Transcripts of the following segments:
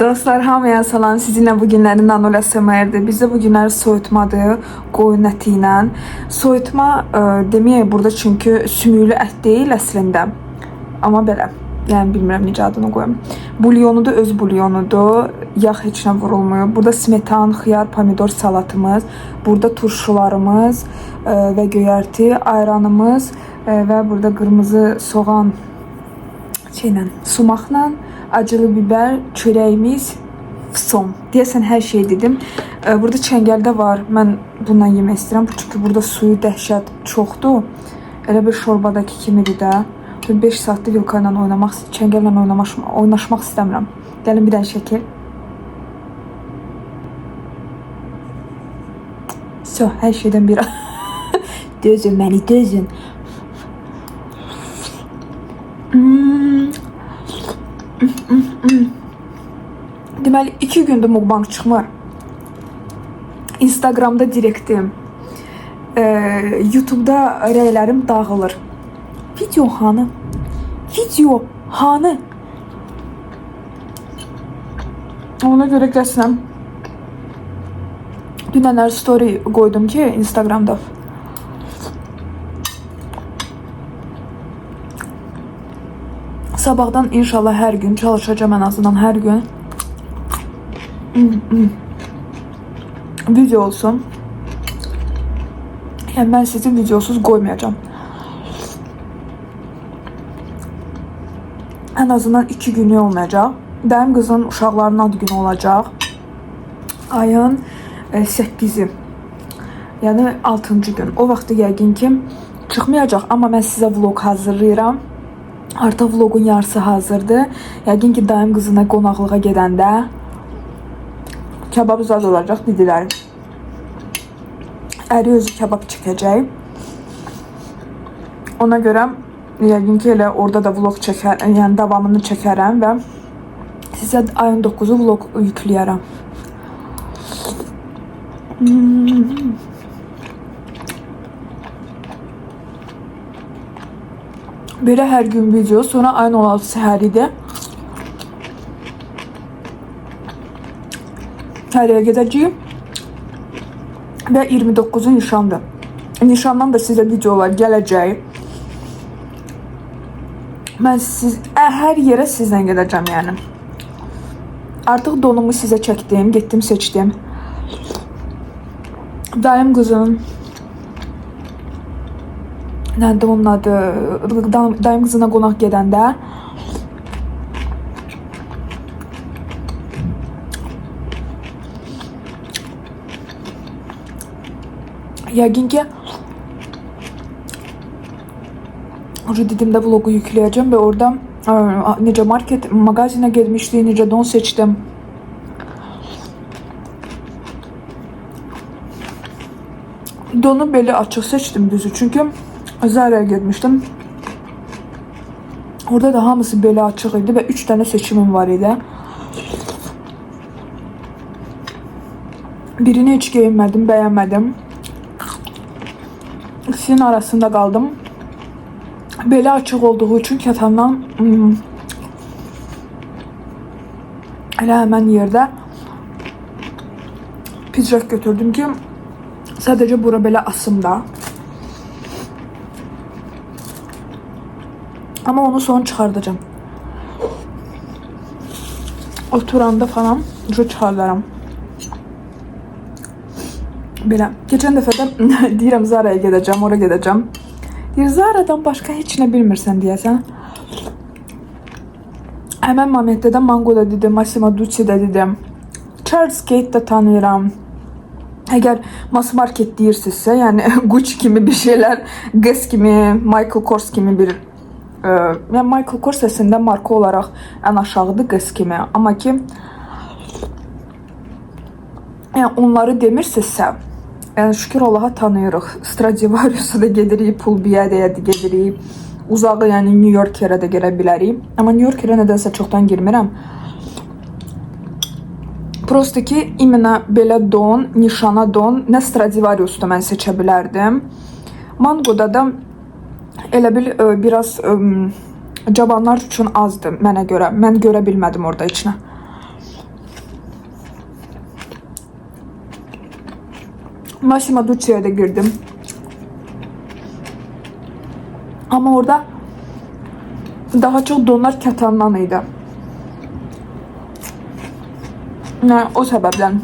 Dostlar hamıya salam. Sizinlə bu günlərin Nanol ASMR-dir. Bizdə bu günlər soyutmadır, qoyun əti ilə. Soyutma deməyək burada çünki sümüklü ət deyil əslində. Amma belə. Yəni bilmirəm necə adını qoyum. Bulyonu da öz bulyonudur. Yağ heç nə vurulmuyor. Burada smetan, xiyar, pomidor salatımız, burada turşularımız və göyərti, ayranımız və burada qırmızı soğan şeylə, sumaqla, acılı biber, çörəyimiz, som. Deyəsən hər şey dedim. Burada çəngəldə var. Mən bundan yemək istəyirəm. Çünki burada suyu dəhşət çoxdur. Elə bir şorbadakı kimidir də. 5 saatdır vilka ilə oynamaq, çəngəllə oynaşmaq istəmirəm. Gəlin bir dənə şəkil. So, hər şeydən bir. Dözün məni, dözün. Deməli, 2 gündür mukbang çıxmır. Instagramda direktim, YouTube'da rəylərim dağılır. Video hanı? Video hanı? Ona görə qəsdən dünənlər story qoydum ki, Instagramda. Sabahdan inşallah hər gün çalışacağım, ən azından hər gün. Video olsun. Yəni mən sizi videosuz qoymayacağam. Ən azından 2 günlük olmayacaq. Dayım qızın uşaqlarının ad günü olacaq. Ayın 8-i. Yəni 6-cı gün. O vaxtı yəqin ki çıxmayacaq, amma mən sizə vlog hazırlayıram. Artıq vlogun yarısı hazırdır. Yəqin ki dayım qızına qonaqlığa gedəndə kebab zad olacaq dedilər. Əri özü kebab çəkəcək. Ona görə yəqin ki elə orada da vlog çəkər, yəni davamını çəkərəm və sizə ayın 9-u vlog yükləyərəm. Belə hər gün video, sonra ayın 16 səhəridir. Hərəyə gedəcəyik və 29-u nişandır. Nişandan da sizə videolar gələcək. Mən siz hər yerə sizlə gedəcəm yəni. Artıq donumu sizə çəkdim, getdim, seçdim. Dayım qızın nədir onun adı? Dayım qızına qonaq gedəndə yəqin ki dediyimdə vlogu yükləyəcəm və orada necə market, magazinə getmişdik, necə don seçdim. Donu belə açıq seçdim düzü, çünki Zara'ya getmişdim. Orada da hamısı belə açıq idi və 3 dənə seçimim var idi. Birini heç geyinmədim, bəyənmədim. İkisinin arasında qaldım. Belə açıq olduğu üçün kətandan elə həmən yerdə picrak götürdüm ki, sadəcə bura belə asım da. Amma onu sonra çıxardacağam. Oturanda falan çıxardaram. Belə. Keçən dəfə də deyirəm Zara'ya gedəcəm, ora gedəcəm. Deyir, Zara'dan başqa heç nə bilmirsən deyəsən. Həmən momentdə də Mango da dedim, Massimo Dutti də dedim. Charles Gate də tanıyıram. Əgər mass market deyirsinizsə, yəni Gucci kimi bir şeylər, Guess kimi, Michael Kors kimi bir yəni Michael Kors əslində marka olaraq ən aşağıdır Guess kimi. Amma ki yəni onları demirsinizsə, yəni şükür Allaha tanıyırıq. Stradivarius'a da gedirik, Pull&Bear də gedirik. Uzağı, yəni New Yorker'ə də gedə bilərik. Amma New Yorker'ə nədənsə çoxdan girmirəm. Prosta ki, imенно belə don, nişana don, nə Stradivarius'da mən seçə bilərdim. Mango'da da elə bil biraz cavanlar üçün azdır mənə görə. Mən görə bilmədim orada heç nə. Massimo Ducci'ye de girdim. Ama orada daha çok donlar kətandan idi. Yəni o səbəbdən.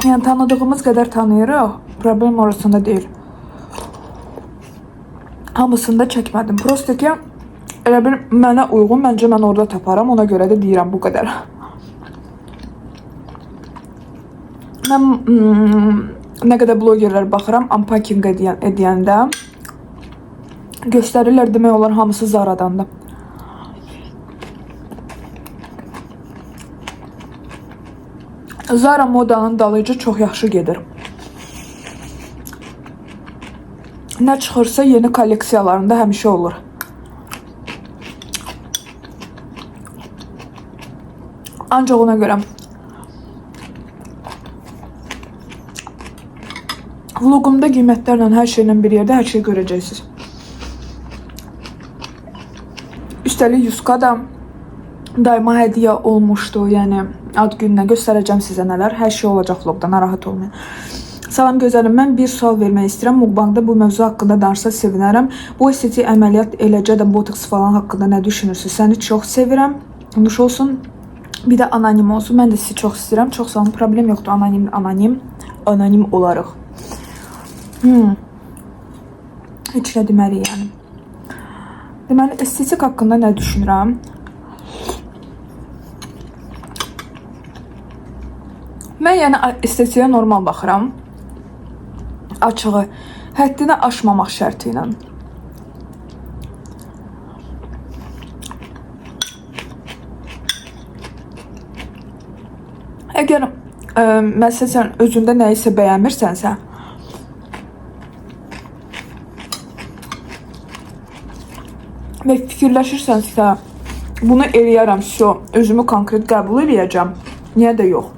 Yəni tanıdığımız qədər tanıyırıq. Problem orasında deyil. Hamısını da çəkmədim. Prosta ki, elə bil mənə uyğun, məncə mən orada taparam. Ona görə də deyirəm bu qədər. Mən nə qədər blogerlər baxıram, unpacking edəndə göstərirlər, demək olar hamısı Zara'dandır. Zara modanın dalıcı çox yaxşı gedir. Nə çıxırsa yeni kolleksiyalarında həmişə olur. Ancaq ona görə vlogumda qiymətlərlə, hər şeylə bir yerdə hər şeyi görəcəksiniz. Üstəlik Yuska da daima hədiyyə olmuşdu. Yəni ad gününə göstərəcəm sizə nələr. Hər şey olacaq vlogda, narahat olmayın. Salam gözəlim, mən bir sual vermək istəyirəm. Mukbangda bu mövzu haqqında danışsa sevinərəm. Bu estetik əməliyyat, eləcə də botoks falan haqqında nə düşünürsünüz? Səni çox sevirəm. Nuş olsun. Bir də anonim olsun. Mən də sizi çox istəyirəm. Çox sağ olun. Problem yoxdur. Anonim, anonim, anonim olarıq. Heç nə deməliyik yəni. Deməli, estetik haqqında nə düşünürəm? Mən yəni estetiğe normal baxıram. Açığı, həddini aşmamaq şərti ilə. Əgər məsələn sən özündə nəyisə bəyənmirsənsə, və fikirləşirsənsə, bunu eləyərəm, so, özümü konkret qəbul eləyəcəm. Niyə də yox?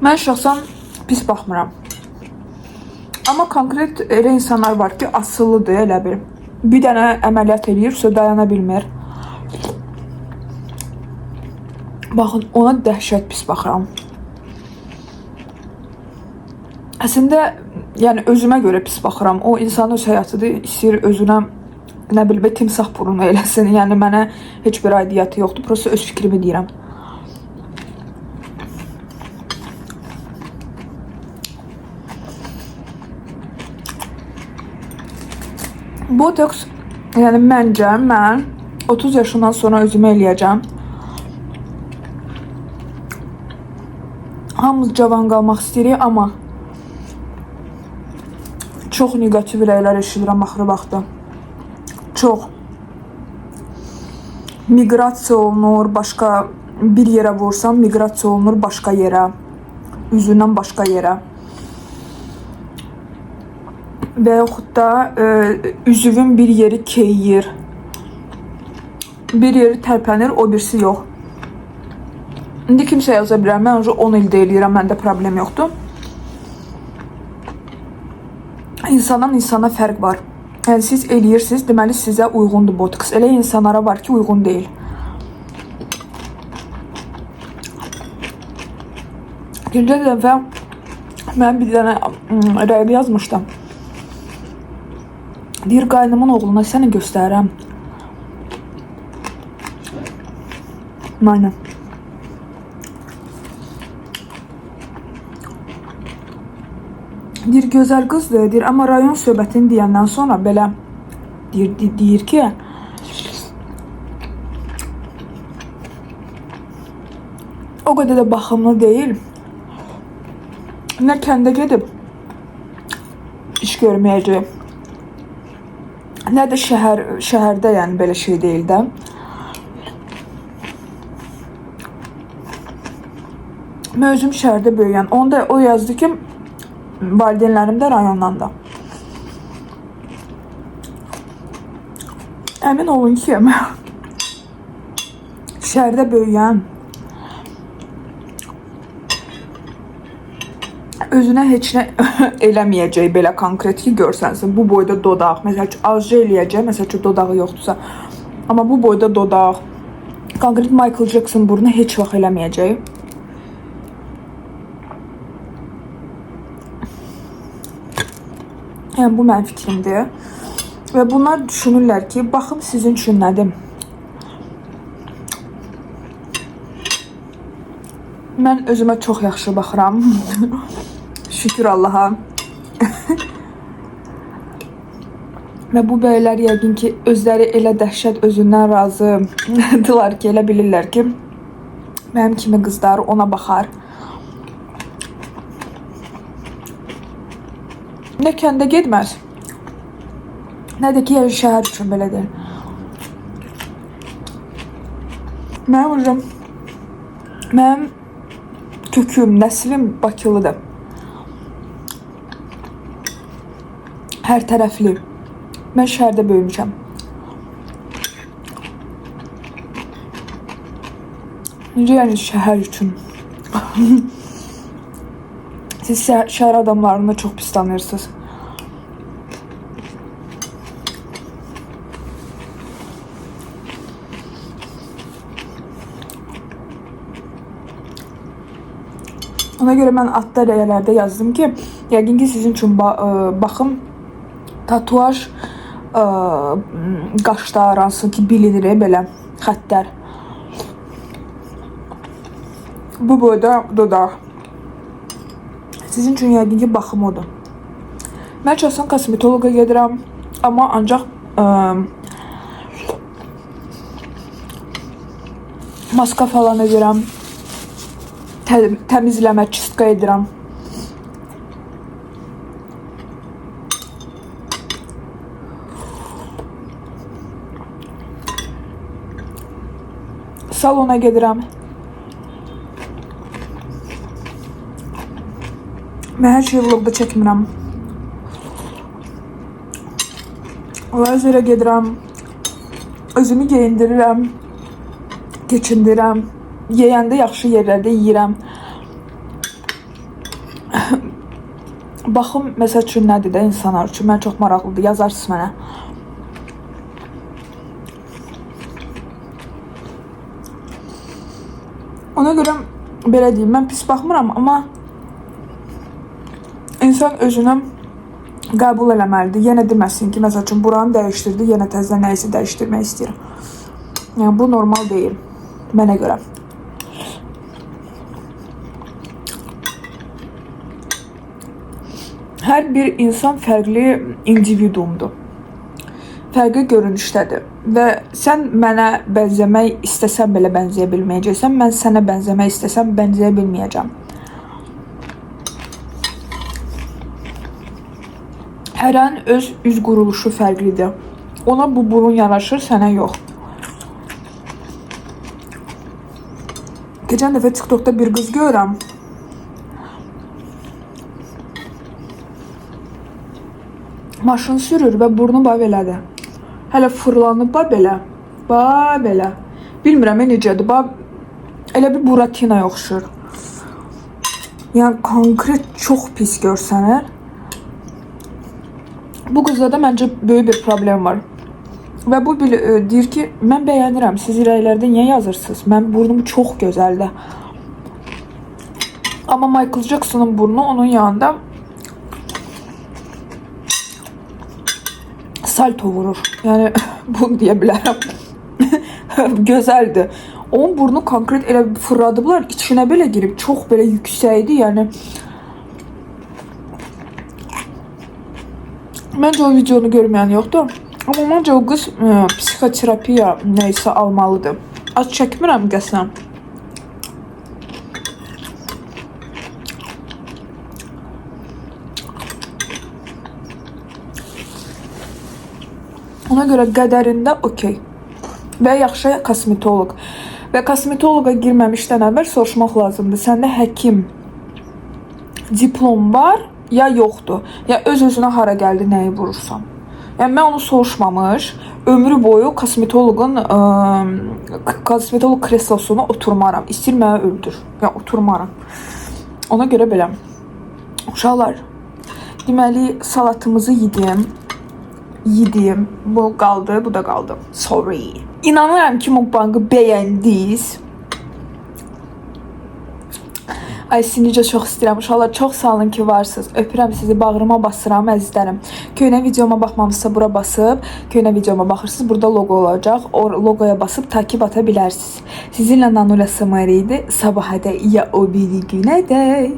Mən şəxsən pis baxmıram. Amma konkret elə insanlar var ki, asılıdır elə bir. Bir dənə əməliyyat eləyir, dayana bilmir. Baxın, ona dəhşət pis baxıram. Əslində, yəni özümə görə pis baxıram. O insanın öz həyatıdır, istəyir özünə nə bilim, timsah burnu eləsin. Yəni mənə heç bir aidiyyatı yoxdur. Prosta öz fikrimi deyirəm. Botoks, yəni məncə mən 30 yaşından sonra özümə eləyəcəm. Hamımız cavan qalmaq istəyirik, amma çox neqativ rəylər eşidirəm axırı vaxtda. Çox. Miqrasiya olunur, başqa bir yerə vursan, miqrasiya olunur başqa yerə. Üzündən başqa yerə. Və yaxud da üzüvün bir yeri keyiyir. Bir yeri tərpənir, o birisi yox. İndi kimsə yaza bilər, mən 10 ildə eləyirəm, məndə problem yoxdur. İnsandan insana fərq var. Yəni siz eləyirsiniz, deməli sizə uyğundur botoks. Elə insanlara var ki, uyğun deyil. Geçen dəfə mən bir dənə rəqib yazmışdım. Deyir, qaynımın oğluna səni göstərirəm. Aynen. Deyir, gözəl qızdır, deyir, amma rayon söhbətini deyəndən sonra belə deyir ki, o qədər də baxımlı deyil. Nə kəndə gedib iş görməyəcək, nə də şəhərdə, yəni belə şey deyil də. Mən özüm şəhərdə böyüyən. Onda o yazdı ki, valideynlərim də rayondan da. Əmin olun ki, şəhərdə böyüyən Özünə heç nə eləməyəcək belə konkret ki, görsənsin. Bu boyda dodaq, məsəl üçün azca eləyəcək, məsəl üçün dodağı yoxdursa. Amma bu boyda dodaq, konkret Michael Jackson burnu heç vaxt eləməyəcək. Yəni bu mənim fikrimdir. Və bunlar düşünürlər ki, baxım sizin üçün nədir? Mən özümə çox yaxşı baxıram. Şükür Allaha. Və bu bəylər yəqin ki, özləri elə dəhşət özündən razıdılar ki, elə bilirlər ki, mənim kimi qızlar ona baxar. Nə kəndə getməz, nə də ki, yəni şəhər üçün belə deyil. Mənim hocam, mənim köküm, nəslim Bakılıdır. Hər tərəfli. Mən şəhərdə böyümüşəm. Necə yəni şəhər üçün? Siz şəhər adamlarını da çox pis tanıyırsınız. Ona görə mən adda rəyələrdə yazdım ki, yəqin ki sizin üçün baxım tatuaj qaşlar, hansı ki bilinir belə xəttlər. Bu boyda dodaq. Sizin üçün yəqin ki baxım odur. Mən şəxsən kosmetoloqa gedirəm, amma ancaq maska falan edirəm. Təmizləmə, çistka edirəm. Salona gedirəm. Mən hər şeyi vlogda çəkmirəm. Lazerə gedirəm. Özümü geyindirirəm. Keçindirəm. Yeyəndə yaxşı yerlərdə yeyirəm. Baxım məsəl üçün nədir də insanlar üçün? Mən çox maraqlıdır. Yazarsınız mənə. Ona görə belə deyim, mən pis baxmıram, amma insan özünü qəbul eləməlidir. Yenə deməsin ki, məsəl üçün buranı dəyişdirdi, yenə təzədən nəyisə dəyişdirmək istəyir. Yəni bu normal deyil mənə görə. Hər bir insan fərqli individuumdur. Fərqli görünüşdədir və sən mənə bənzəmək istəsən belə bənzəyə bilməyəcəksən, mən sənə bənzəmək istəsəm bənzəyə bilməyəcəm. Hərənin öz üz quruluşu fərqlidir. Ona bu burun yaraşır, sənə yox. Keçən dəfə TikTokda bir qız görürəm. Maşın sürür və burnu bax belədir. Hələ fırlanıb bax belə. Bax belə. Bilmirəm necədir. Bax elə bir Buratinaya oxşur. Yəni konkret çox pis görsənir. Bu qızda da məncə böyük bir problem var. Və bu deyir ki, mən bəyənirəm. Siz irəlilərdə niyə yazırsınız? Mənim burnum çox gözəldir. Amma Michael Jackson'ın burnu onun yanında salto vurur. Yəni bunu deyə bilərəm. Gözəldir. Onun burnu konkret elə fırladıblar, içinə belə girib, çox belə yüksəkdi, yəni. Məncə o videonu görməyən yoxdur. Amma məncə o qız psixoterapiya nə isə almalıdır. Az çəkmirəm qəsəm. Ona görə qədərində okey. Və yaxşı kosmetoloq. Və kosmetoloqa girməmişdən əvvəl soruşmaq lazımdır. Səndə həkim diplom var ya yoxdur? Ya öz-özünə hara gəldi, nəyi vurursan? Yəni mən onu soruşmamış, ömrü boyu kosmetoloqun kosmetoloq kreslosuna oturmaram. İstəyir məni öldür. Yəni oturmaram. Ona görə belə. Uşaqlar, deməli salatımızı yedim. Yedim. Bu qaldı, bu da qaldı. Sorry. İnanıram ki mukbangı bəyəndiniz. Ay sizi necə çox istəyirəm. Uşaqlar, çox sağ olun ki varsınız. Öpürəm sizi, bağrıma basıram əzizlərim. Köhnə videoma baxmamısınızsa bura basıb, köhnə videoma baxırsınız. Burada loqo olacaq. O logoya basıb takip ata bilərsiniz. Sizinlə Nanula Samara idi. Sabaha da ya o biri günə dək.